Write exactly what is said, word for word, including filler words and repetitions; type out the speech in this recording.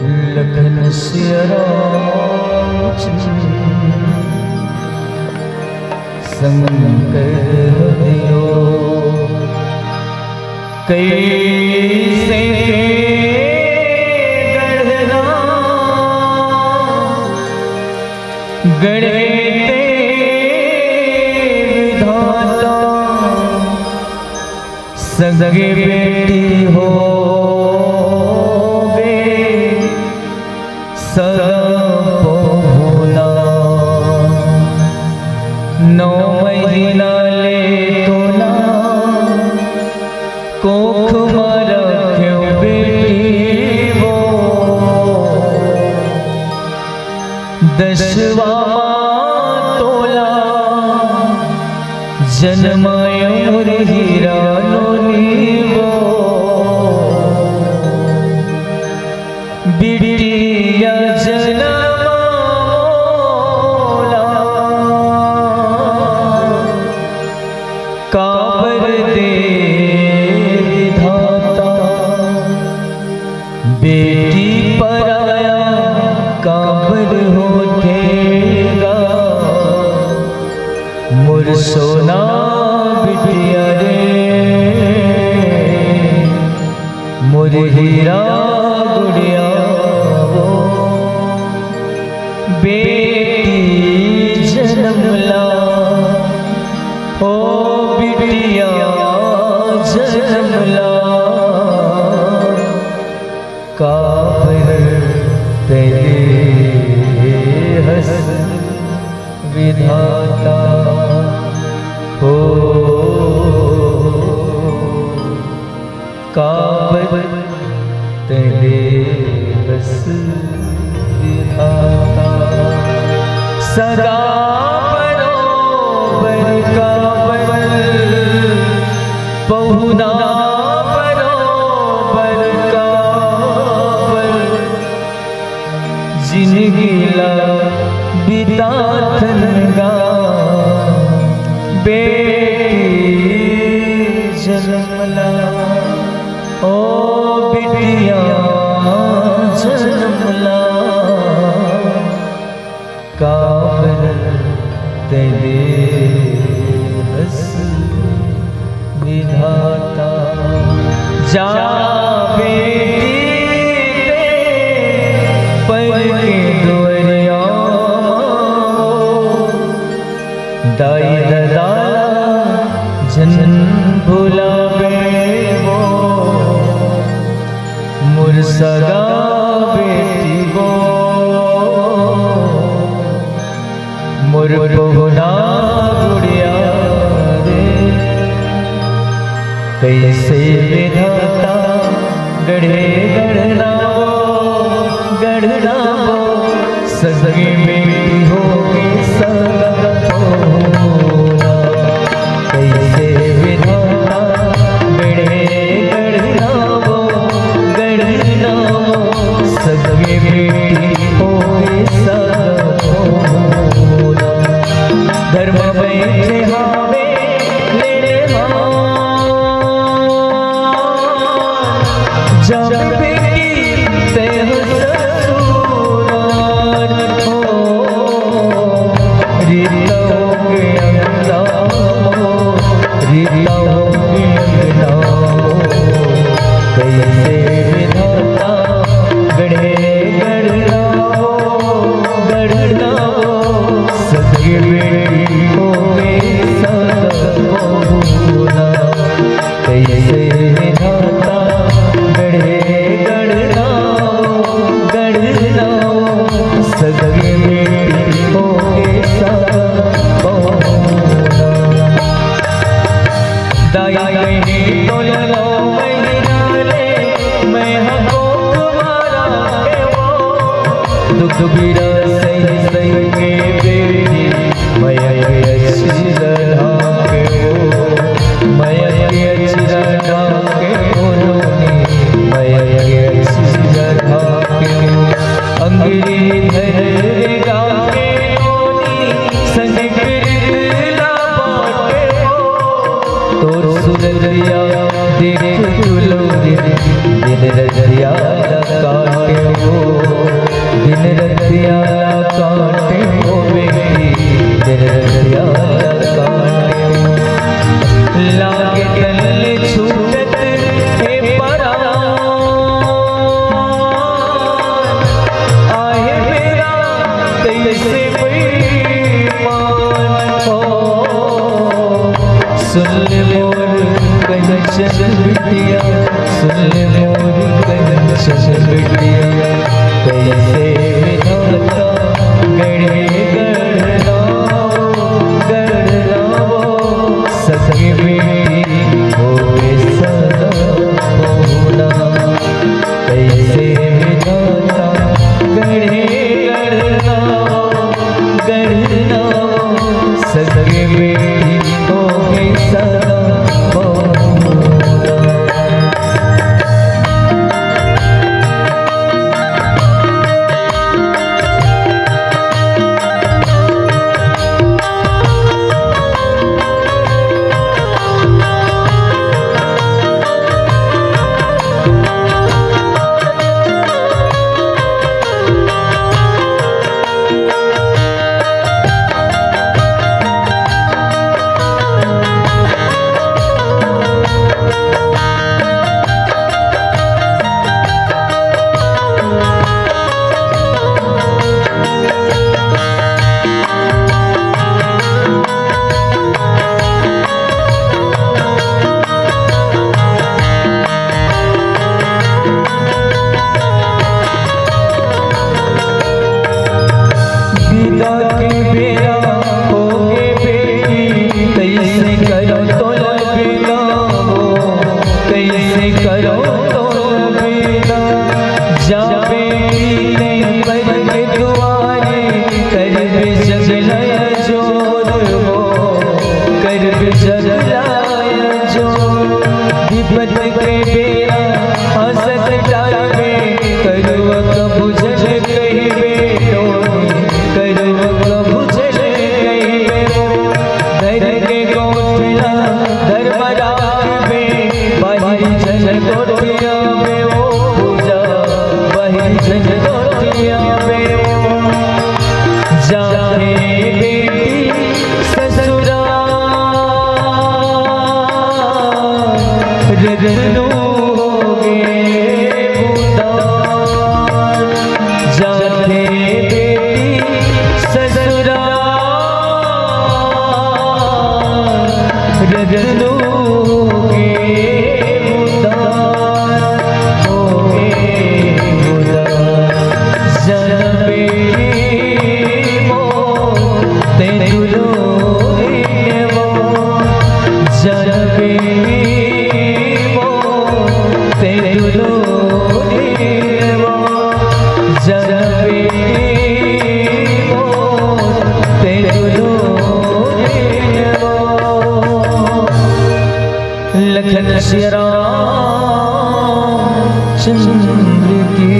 लखन सिया राम जी संग कर दियो। कैसे के गढ़ना गढ़े ते विधाता, संगे बेटी होगे सगा पहुना। नौ महीना ले तोला कोख म रखेंव बेटी वो, दसवा तोला जनमाय मोर हीरा नोनी वो। बिटिया जनम मोला काबर दे विधाता, बेटी पराया काबर होथे गा, मोर सोना बिटिया रे, मोर हीरा गुड़िया वो। बेटी जनम ला, ओ बिटिया जनम ला, काबर तैं दे हस विधाता हो, काबर तैं दे हस विधाता। सगा बरोबर काबर, पहुना बरोबर काबर, जिनगी ला बिताथन गा, बेटी जनम ला, ओ बिटिया जनम ला, काबर तैं दे हस विधाता। जा बेटी ते पर के दुआरिया, दाई ददा झन भुलाबे वो, मोर सगा बेटी वो, मोर पहुना गुड़िया रे। कैसे विधाता गढ़े गढ़ना वो, गढ़ना वो, सगी बेटी होगे सगा पहुना। कैसे विधाता गढ़े गढ़ना वो, गढ़ना वो, सगी बेटी होगे सगा पहुना। घर में बैठे हावे ले ले हाँ। जब बेटी ते ससुराल हो, रीत होगे अंगना हो, रीत होगे अंगना हो। कैसे विधाता गढ़े गढ़ना हो, गढ़ना हो। सगी बेटी होगे सगा पहुना। कैसे विधाता गढ़े गढ़ना हो, गढ़ना हो। सगी बेटी होगे सगा पहुना। दाई कहे तोला नौ महीना ले मैं हको तुम्हारा के वो। दुख पीरा सही सही के बेटी, मया के अचरा ढाके वो, मया के अचरा ढाके वो नोनी, मया के अचरा ढाके वो। अंगरी धर रे गाके नोनी, संग कृत ला बाटे वो। तोर सुरतिया देख दुलौरी, दिन रतिया काटे वो। ऐसे विधाता गढ़े गढ़ लावो, गढ़ लावो, सगे बेटी होवे सदा पहुना। ऐसे विधाता गढ़े गढ़ लावो, गढ़ लावो, सगे बेटी होवे सदा पहुना। बिदा के बेरा होगे बेटी, कइसे करो तोला बिदा हो, कइसे करो तोला बिदा। जा बेटी तें बर के दुआरे, करबे जग ला अंजोर हो, करबे जग ला अंजोर। बिपत के बेरा, संकट में, करुआ कभू झन कहिबे टोनी, करुआ कभू झन कहिबे। धर के गोठ ला धरम राखबे, बाहिर झन गोठियाबे ओ पूजा, बाहिर झन गोठियाबे ओ। जाथे बेटी ससुरार, रतनू होगे उदार। जाथे बेटी ससुरार, रतनू होगे उदार, होगे उदार। जनम बेटी मोर तें दुलहिन मोर, जनम बेटी मोर तें दुलहिन मोर, जनम बेटी मोर तें दुलहिन मोर। लखन सिया राम चंद्र की